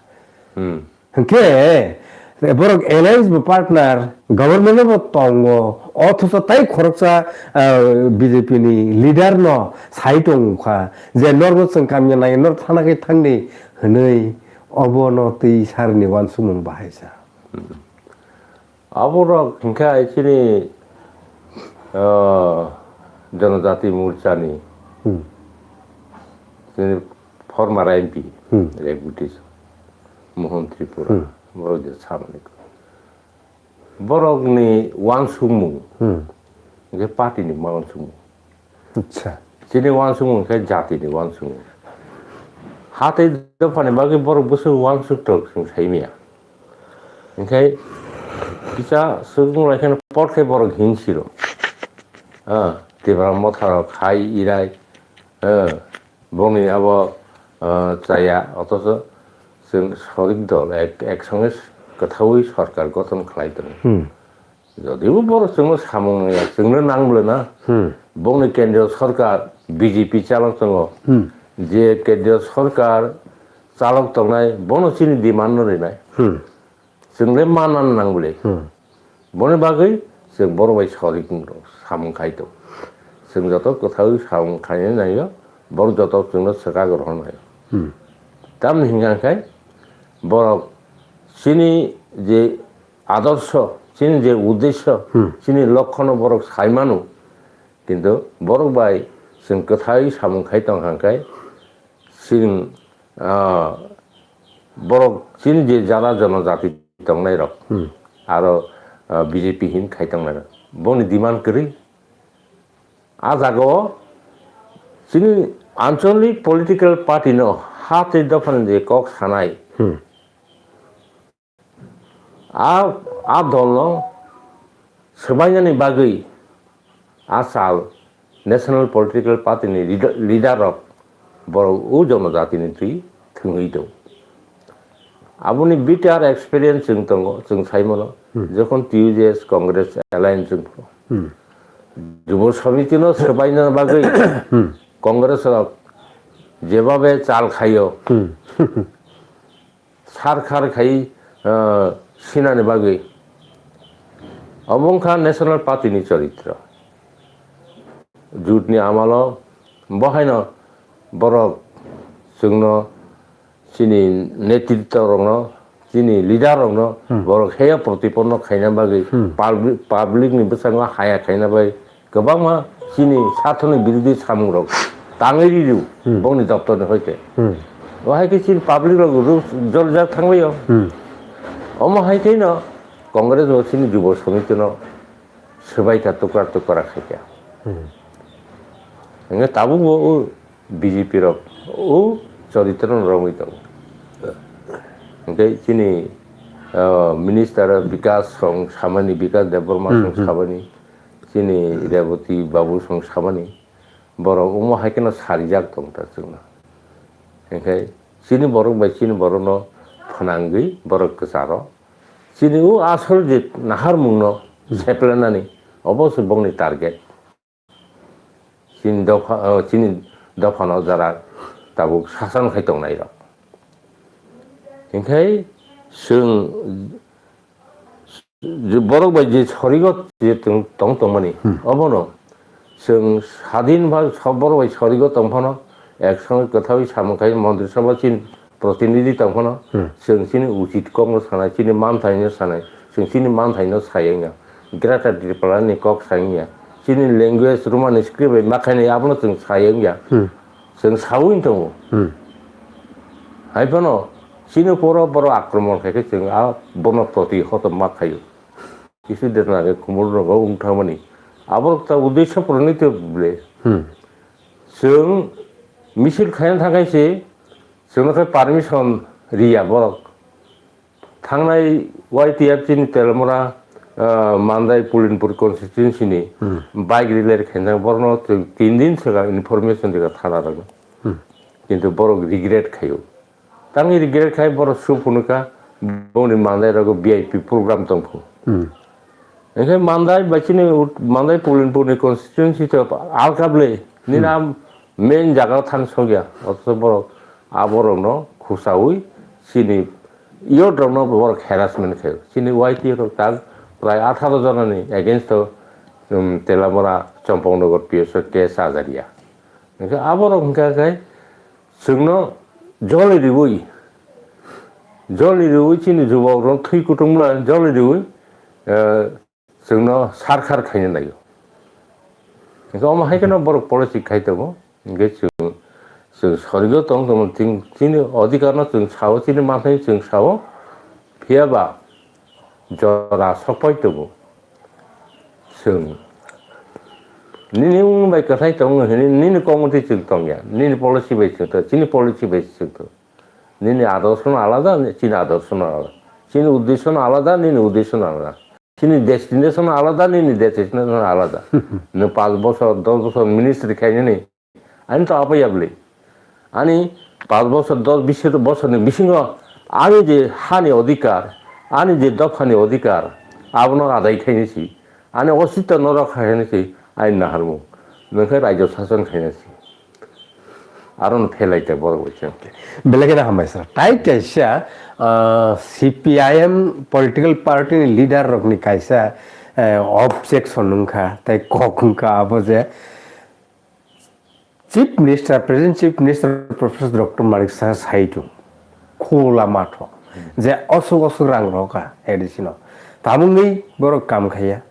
Hmm. Hwnkhe borok alliance bo partner, government bo tongo, othocho tai khoroksa, ah, B J P ni leader no sai tongkha je norbo chwng kamya nai, nor thana khe thangdi hwnwi obo no twi sarni uansukmung bahai sa. Aborok hwnkhe chini, ah, Janajati Morcha ni Hmm. chini former M P Hmm. Reboti Mohan Tripura, Hmm. borok je samani. Borokni uansukmung, Hmm. je party ni uansukmung. Acha. Chini uansukmung khe jati ni uansukmung. Hatei dophani bagwi borok bwswk uansuk tok chwng saimanya. Hwnkhe kisa swkung lai kheno pot khe borok hinsiro. Ah, Tipra Motha rok khai irai. Ah, Bongni abo, ah, chaya, othocho chwng sorik dol ek, ek songe kwthaui sorkar gothon khlai tongo. Hmm. Jodibo borok chwngno samung nangya, chwngno nang bwle na. Hmm. Bongni kendriyo sorkar B J P chalok tongo. Hmm. Je kendriyo sorkar chalok tongnai, bono chini demand no rinai. Hmm. Chwng le manna nang bwle. Hmm. Boni bagwi chwng borok bai sorik samung khai tong. Chwng joto kwthaui samung khainai nangyo, borok joto chwngno swkak rohor nai. Hmm. Tamni hwnkha khe borok chini je adorsho, chini je uddesho, Hmm. chini lokhono borok sai mano, kintu borok bai chwng kwthai samung khai tong hwnkhe chwng, ah, borok chini je jara jonojati tongnai rok, Hmm. aro, ah, B J P hin khai tongnai rok, boni demand kwrwi. A jagao chini ancholic political party no ha tei dophani je kok sanai, Hmm. a, a dolno swbainani bagwi a sal National Political Party ni leader, leader rok borok o jonojati ni twi thwngwi tong. Aboni B T R experience chwng tongo, chwng sai mano, Hmm. jokhon T U J S Congress alliance chwng pho. Hmm. Jubo Samiti no swbaina bagwi Hmm. Congress rok jebabe chal khaio, Hmm. sarkar khai, ah, sinani bagwi. Obo wngkha National Party ni choritro. Jut ni amalo bohaino borok chwngno chini netritwa rokno, chini leader rokno Hmm. borok heya protiponno khaina bagwi Hmm. public, public ni bwskango haya khaina bagwi kwbangma chini sathoni birodhi samung rok tangwi rw Hmm. bongni doptor ni hoite. Hmm. O hai khe chini public rok ruk joljak thanglaio. Hmm. Omo hai khe no Congress bo chini Jubo Samiti no swbai kha tukra tukra khai kha. Hmm. Hingke tabuk bo o B J P rok o choritro no romwi tongo. Hingke chini, ah, minister Bikas song samani, Bikas Debbarma Hmm, song hmm. samani, chini Reboti Babu song samani, borok omo hai kheno sarijak tong ta chwngno. Hingke chini borok bai chini borokno phnangwi borok kwcharo. Chini o asol je naharmungno Hmm. seplenani, obo se bongni target. Chini dopha, o, chini dophano jara tabuk sasan khai tongnai rok. Hingke chwng je borok bai je sorigo je tong, tong tongmani, Hmm. obono chwng sadin ba so-, borok bai sorigo tong phano ek song kwthawi samung khai Montri Sabha chini protinidhi tong phano Hmm. chwng chini uchit kokno sanai, chini manthaino sanai, chwng chini manthaino sai wngya, Greater Tripura ni kok sai wngya, chini language Romani script bai makhainai abono chwng sai wngya. Hmm. Chwng sawi tongo. Hmm. Hai phano chini poro borok akromon khai khe chwng a bono proti hotom ma khaio. Kisu detna khe khumul rogo wng thangmani. Aborok ta uddesho pranito ble. Hmm. Chwng misil khaina thangkhe se chwngno khe permission riya borok. Thangnai Y T F chini Telamura, ah, Mandai Pulinpur constituency ni Hmm. bike rally khaina borno chwng tin din swkang information rikha thana rokno. Hmm. Kintu borok regret khaio. Tangwi regret khai borok su phunukha bongni Mandai rogo V I P program tongkhu. Hmm. Hingkhe Mandai bai chini ut-, Mandai Pulinpur ni constituency to alkable nini Hmm. am main jaga thang sokya. Othocho borok aborokno khusaui chini youth rokno borok harassment khaio. Chini Y T rok tak prai atharo jona ni against o, um, Telamura Chompongnagar P S O case ajaria. Hingkhe aborok hingkha khe chwngno joli riui, joli riui chini jubok rok thwi kutung ma joli riui, eh, chwngno sarkar khaina naio. Hingkhe omo hai kheno borok policy khai tongo. Hingkhe chwng, chwng sorgo tong tongmani chini odhikar no chwng sao, chini manthai chwng sao. Phiya ba jora sokpai tongo. Chwng nini wng bai kwthai tongo hini, nini kok motwi chwng tongya, nini policy bai chwng tong, chini policy bai chwng tong. Nini adorsho no alada, chini adorsho no alada. Chini uddesho no alada, nini uddesho no alada. Chini destination no alada, nini destination no alada. Nwng panch bosor, dos bosor ministry khainani, ani to apai yabli. Ani panch bosor, dos bis bosor ni bisingo ani je hani odhikar, ani je dopha ni odhikar, abono adai khainasi. Ani ositto no rokha khainasi, ani naharmung. Nwng khe rajyo sason khainasi. Arono phelai te borok bai chwng. Belai kheno hambai sir. Tai kaisa, ah, C P I M political party ni leader rokni kaisa, eh, objection wngkha, tai kok wngkha abo je Chief Minister, Present Chief Minister Professor Doctor Manik Saha sai tongo, khula matho, je osuk osuk rang rokha A D C no. Tamungwi borok kam khaiya.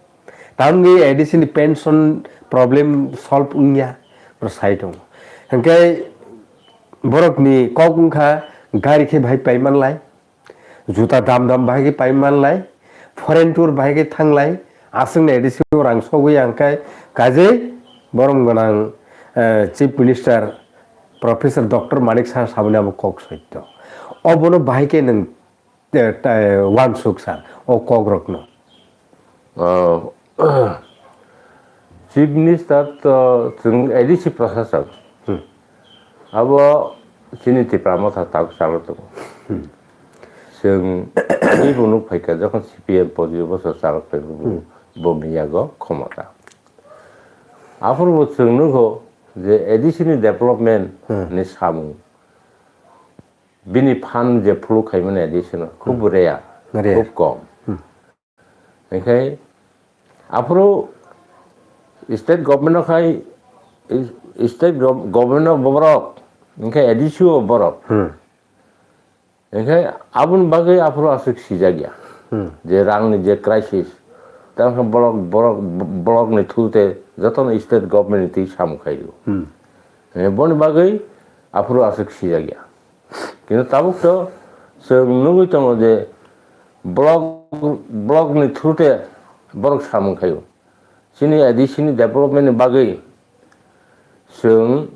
Tamungwi A D C ni pension problem solve wngya, borok sai tongo. Hingkhe borokni kok wngkha gari khe bahai pai manlai, juta dam dam bahai khe pai manlai, foreign tour bahai khe thanglai, aswkni A D C o rang sogwi ang khe kajei borom gwnang, eh, Chief Minister Professor Doctor Manik Saha saboni abo kok soitto. Obono bahai khe nwng te-, te-, uansuk sa o kok rokno. Ah, Chief Minister to chwng A D C prasasok. Hmm. Abo chini Tipra Motha tabuk chalo tongo. Hmm. Chwng ani bo nuk phaikha jokhon C P M pojio bosor chalo tongo bo, Hmm. Bo miyago khomota. Aphuru bo chwng nukho je A D C ni development Hmm. ni samung. Bini phan je phuluk khaimani A D C no khub Hmm. Rare, Rare. Khub kom. Hmm. Hingkhe aphuru state government no khai, state gov-, government no borok, hingkhe A D C o borok. Hmm. Hingkhe aboni bagwi aphuru aswk sijakya. Hmm. Je rangni je crisis, tamo khe block, block, block ni through te jotono state government ni twi samung khaio. Hmm. Eh, boni bagwi aphuru aswk sijakya. Kintu tabuk to chwng nugwi tongo je block, block ni through te borok samung khaio. Chini A D C ni development ni bagwi chwng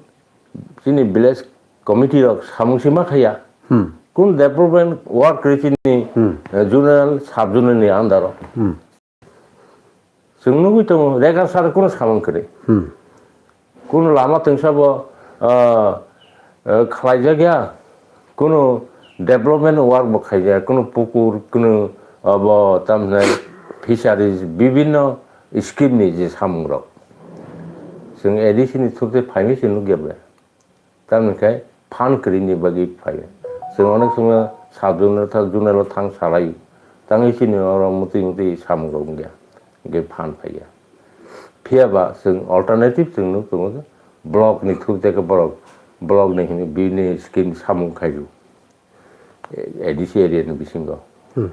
chini village committee rok samung sima khaiya. Hmm. Kun development work kri chini, Hmm. eh, zonal, sub zonal ni under o. Hmm. Chwng nugwi tongo, Regar sar kuno samung kwrwi. Hmm. Kuno lama twngsa bo, ah, ah, khlaijakya, kuno development work bo khaijak, kuno pukur, kuno abo tamhinai fisheries, bibinno scheme ni je samung rok. Chwng A D C ni through tei phaimwi se nukya ble. Tamoni khe phan kwrwini bagwi phaio. Chwng onek somoi sub zonal tha-, zonal o thang salai. Tangwi chini oro mwtwi mwtwi samung rok wngya. Hwnkhe phan phaiya. Phiya ba chwng alternative chwng nuk tongo je block ni through tei khe borok block ni hwnwi bini scheme samung khaio. A D C area ni bisingo. Hmm.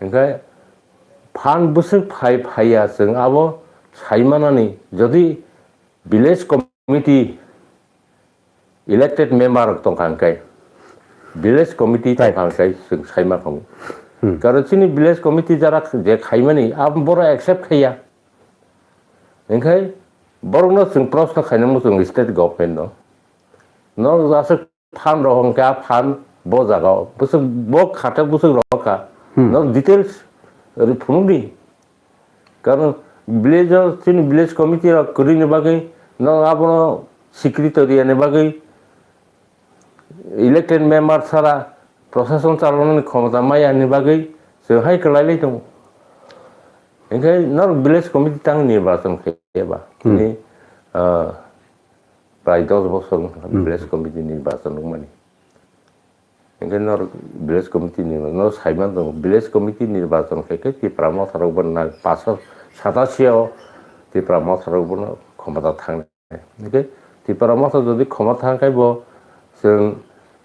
Hwnkhe phan bwswk phai phaiya chwng abo sai manani jodi village committee elected member rok tongkha hwnkhe, village committee Right. tongkha hwnkhe chwng saima khamu. Hmm. Karon chini village committee jara je khaimani, abo borok accept khaiya. Hwnkhe borokno chwng proshno khainai muchung state government no. Norok aswk phan rok hwnkhe a phan bo jaga o. Bwswk bo khathak bwswk rok kha. Hmm. Norok details ri phunukdi. Karon village o chini village committee rok kwrwini bagwi norok abono secretary yani bagwi elected member sara prosason chaloknani khomota maya ni bagwi chwng hai kwlailai tongo. Hinkhe norok village committee tang nirbachon khe ba Hmm. ni, ah, prai dos bosor wngkha Hmm. village committee nirbachon wngmani. Hinkhe norok village committee ni norok saiman tongo, village committee nirbachon khe khe Tipra motha rok bo nang paso satasi o Tipra motha rok bono khomota thangnai. Hinkhe Tipra motha jodi khomota thang khai bo chwng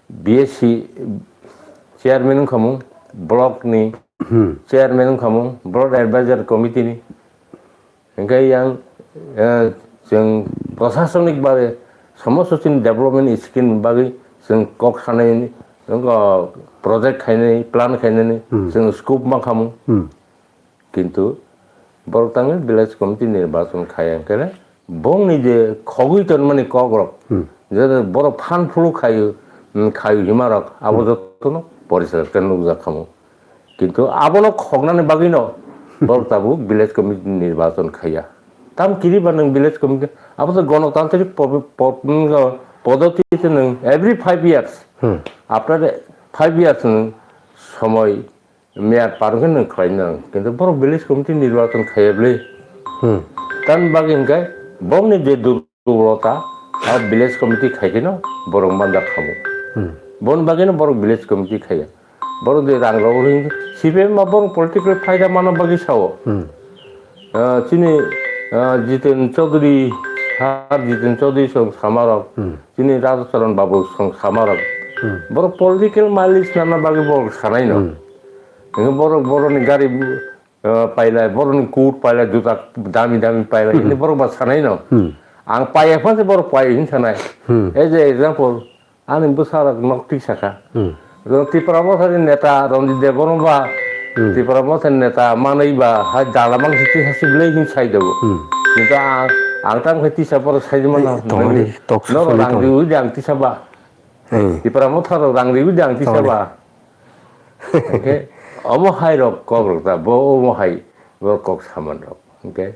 B S C chairman wngkha mung, block ni Hmm. chairman wngkha mung, block advisor committee ni. Hinkhe yang, eh, chwng prosasonik babe somosto chini development scheme bagwi chwng kok sanai, wngkha project khainai, plan khainani Hmm. chwng scope mankha mung. Hmm. Kintu borok tangwi village committee nirbachon khaiya hwnkhe bongni je khogwi tonmani kokrok, Hmm. je borok phan phuru khaio, um, khaio himarok, abo Hmm. jotono poriskar khe nukjak khamu. Kintu abono khoknani bagwino borok tabuk village committee nirbachon khaiya. Tam kiriba nwng village committee, abo to gonotantrik po-, po-, um, podoti se nwng every five years, Hmm. after five years nwng somoi Meyat par wngkhe nwng khlai nang, kintu borok village committee nirbachon khaiya bwle. Hmm. Tamni bagwi hwnkhe bongni je durbolota, a village committee khaikheno borok manjak khamu. Hmm. Boni bagwino borok village committee khaiya. Borok je rang rok ring, C P M ma borok political phaida mana bagwi sao. Hmm. Ah, chini, ah, Jiten Chaudhary, Sir Jiten Chaudhary song samarok, Hmm. chini Radhacharan Babu song samarok. Hmm. Borok political mileage nana bagwi borok sanai no. Hmm. Hwnkhe borok borokni gari, ah, pailai, borokni coat pailai, juta dami dami pailai, Hmm. hini borok ba sanai no. Hmm. Ang paiya pha se borok pai hin sanai. Hmm. As a example, Ani bwsarok nok twi sakha. Hmm. Rw Tipra Mothani neta Ranjit Debbarma ba, Hmm. Tipra Mothani neta manwi ba, hai dala mangsi twi hasi bwlai hin sai dago. Hmm. Kintu ang, ang tamo khe tisa borok sai mano. Ei, tongmani, tok Norok sasoni rang tong. Riwi de ang tisa ba. Hmm. Tipra Motha rok rang riwi de ang tisa Tongmani. Ba. Hwnkhe omo hai rok kok rok ta, bo omo hai, bo kok saman rok. Hwnkhe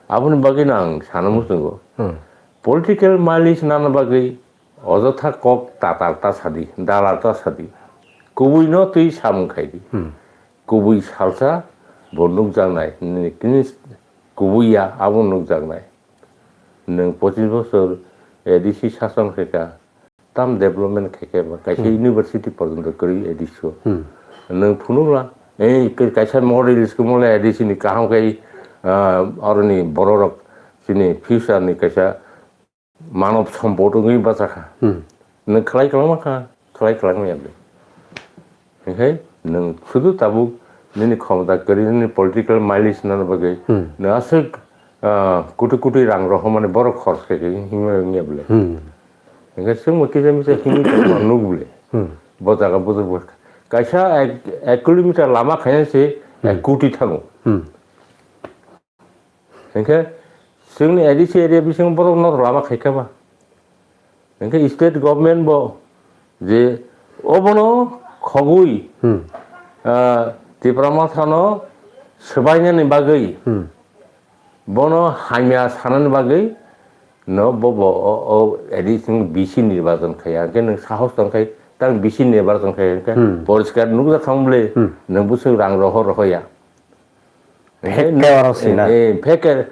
aboni bagwi no ang sana muchungo. Hmm. Political mileage nana bagwi Ojotha kok tatar ta sadi, dalar ta sadi. Kubui no twi samung khai di. Hmm. Kubui salsa bo nukjaknai, nini kini kubui ya abo nukjaknai. Nwng pochis bosor A D C sason khaika, tam development khaika ba, kaisa Hmm. university porjonto kwrwi A D C o. Hmm. Nwng phunukla, ei, kaisa model school mole A D C ni kaham khai, ah, oroni bororok chini future ni kaisa Manob sompot wngwi bachakha. Hmm. Nwng khlai kwlangma kha, khlai kwlangma ya de. Hinkhe nwng sudu tabuk nini khomota kwrwi, nini political mileage nana bagwi Hmm. nwng aswk, ah, koti koti rang rohormani borok khorch khaikhe himwi wngya bwle. Hmm. Hinkhe chwngbo kisa misa himwi tongma nuk bwle. Hmm. Bo jaga bo jaga kaisa ek, ek kilometer lama khaina se Hmm. ek koti thango. Hmm. Hinkhe chwngni A D C area bisingo borok no lama khaikha ba. Hinkhe state government bo je obono khogwi, Hmm. ah, Tipra Mothano swbainani bagwi, Hmm. bono hamya sanani bagwi no bo, bo, o, o, A D C chwng B C nirbachon khaiya. Hinkhe nwng sahos tongkhai, tang B C nirbachon khaiya hinkhe Hmm. poriskar nukjak kha bwle, Hmm. nwng bwswk rang rohor rohoya. He, Fake no, oro sina. Eh, fake.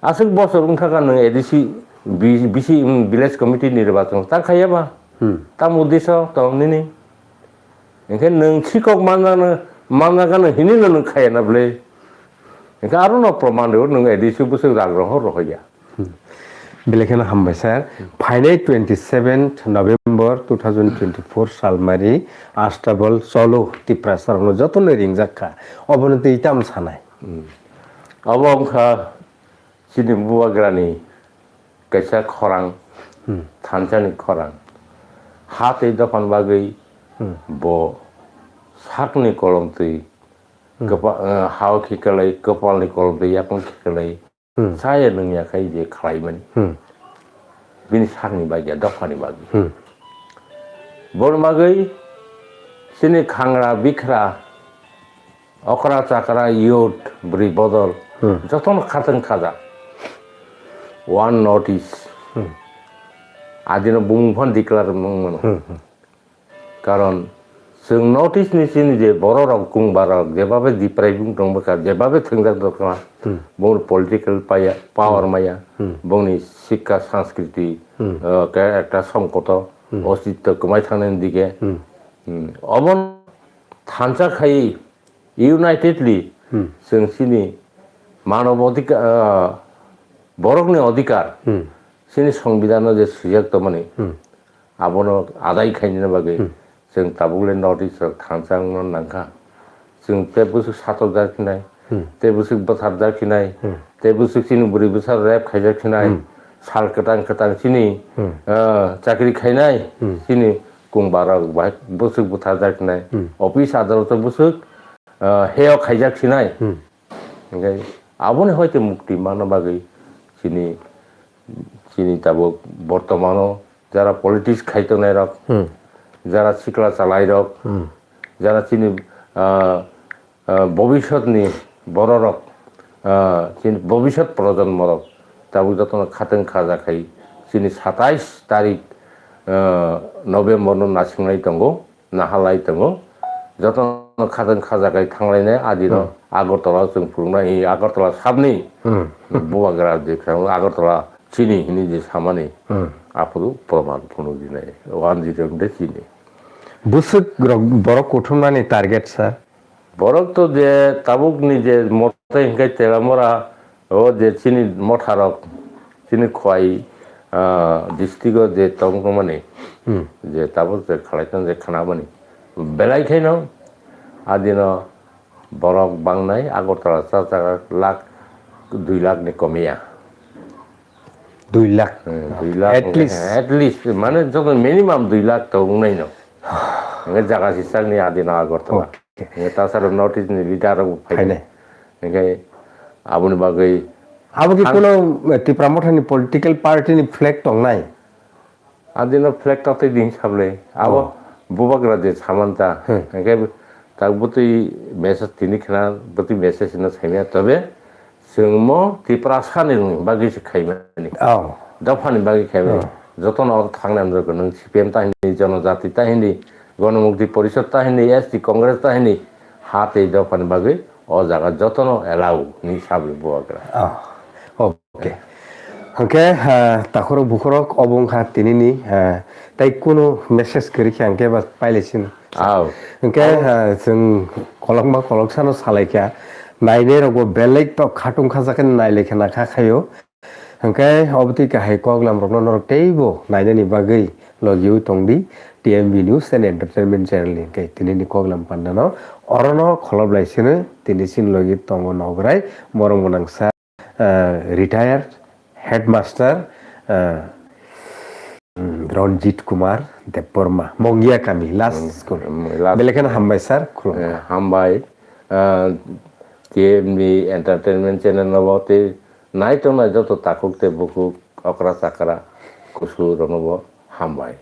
Aswk bosor wngkha ka nwng A D C, B-, B C, mm, village committee nirbachon ta khaiya ba? Hmm. Tamo uddesho tong nini? Hinkhe nwng sikok manjano, manjagano hinwi no nwng khaiya na bwle? Hinkhe aro no proman rw nwng A D C bwswk rang rohor rohoya. Hmm. Belai kheno hambai sir. Phainai twenty seventh November two thousand twenty-four salmari Astabal Cholo Tiprasa rokno jotono ringjak kha. Obono twi tamo sanai? Hmm. Abo wngkha chini bubagrani kaisa khorang, Hmm. thansani khorang. Ha tei dophani bagwi Hmm. bo sakni kolomtwi Hmm. kwpa-, eh, hao khikalai, kwpalni kolomtwi yakung khikalai, Hmm. saya nungya khai je khlaimani. Hmm. Bini sakni bagya, dophani bagwi. Hmm. Boni bagwi chini khangra bikhra, okra chakra, youth, bwrwi bodol, Hmm. jotono khatang khaja. One North East. Hmm. Adino bumung phan declare mung mano. Hmm, hmm. Karon chwng North East ni chini je borok rok kung barok jebabe deprive wng tong bwkha, jebabe thwngjak dorkha, Hmm. bongni political paya, power Hmm. maya, Hmm. bongni sikka sanskriti, Hmm. uh, ke ekta songkoto, Hmm. ostitto kwmai thangnani dige. Hmm. Hmm. Obono thansa khai unitedly Hmm. chwng chini manob odhika-, ah, borokni odhikar, Hmm. chini songbidano je swijak tongmani, Hmm. abono adai khainani bagwi Hmm. chwng tabukle North East rok thansa wngna nangkha. Chwng tei bwswk satok jak hinai, Hmm. tei bwswk bwthar jak hinai, Hmm. tei bwswk chini bwrwi bwsa rep khaijak hinai, Hmm. sal kwtang kwtang chini, Hmm. ah, chakri khainai, Hmm. chini kung barok bai bwswk bwthar jak hinai, Hmm. office adaloto bwswk ah, heyo khaijak sinai. Hmm. Hingke aboni hoite mukti manna bagwi chini, chini tabuk bortomano jara politics khai tongnai rok, Hmm. jara sikla chalai rok, Hmm. jara chini, ah, ah, bobisotni bororok, ah, chini bobisot projonmo rok tabuk jotono khatang khaja khai chini satais tarik, ah, November no nasingnai tongo. Nahalai tongo. Jotono khatang khaja kai thanglainai adino Hmm. Agartala chwng phunuknai, Agartala sabni Hmm. bubagra je khe Agartala chini hini je samani Hmm. aphuru proman phunuk dinai. One zero de chini. Bwswk rok borok kuthumnani target, sir? Borok to je tabukni je motai hingkai Telamora, o je chini motharok, chini Khowai, ah, district-o je tongmani, Hmm. je tabuk je khalaitan je khanamani, belai khaino adino borok bangnai Agartala cha cha lakh, dui lakh ni komiya. Dui lakh? Hmm, dui lakh At least. At least, mane joto minimum dui lakh to wngnai no. Hingke jaga sisakni adino Agartala. Okay. Hingke tasaro North East ni leader rok bo phainai. Phainai. Hingke aboni bagwi Abo ki ang kuno, eh, Tipra Motha ni political party ni flag tongnai? Adino flag totwi din sable. Abo Oh. bubagra je samanta. Hmm. Hingke tak bwtwi message tini khna, bwtwi message no saimya. Tobe chwngmo Tiprasa ni bagwi se khaimani. Oh. Dophani bagwi khaimani. Oh. Jotono oro thangna nang rwgwi nwng C P M ta hindi, Jonojati ta hindi, Gonomukti Porishod ta hindi, S T Congress ta hindi, ha tei dophani bagwi o jaga jotono allow ni sabwi bubagra. Oh. Oh, okay. Hwnkhe, ah, takhorok bukhorok obo wngkha tinini, ah, tei kunu message kwrwi khe hwnkhe ba pailai sino. Aw. Hwnkhe, Aw. ah, chwng kolokma koloksano salaikha, nainai rokbo belai tok khatung khajakhe nailaikha nakha khaio. Hwnkhe obotwi kahai koklam rokno norok teibo nainani bagwi logiwi tongdi T M B News and Entertainment Channel ni hwnkhe tinini koklam pandano orono kholoplai sino tini chini logi tongo nograi borok mwnangsa, ah, retired headmaster, ah, mm, Ranjit Kumar Debbarma, Mongia Kami, last Mm, school. mm, last Belai kheno hambai sir, khulumkha. Eh, hambai, ah, T M B Entertainment Channel no bo tei nai tongnai joto takhuk tei bukhuk, okra chakra, kusu rokno bo hambai.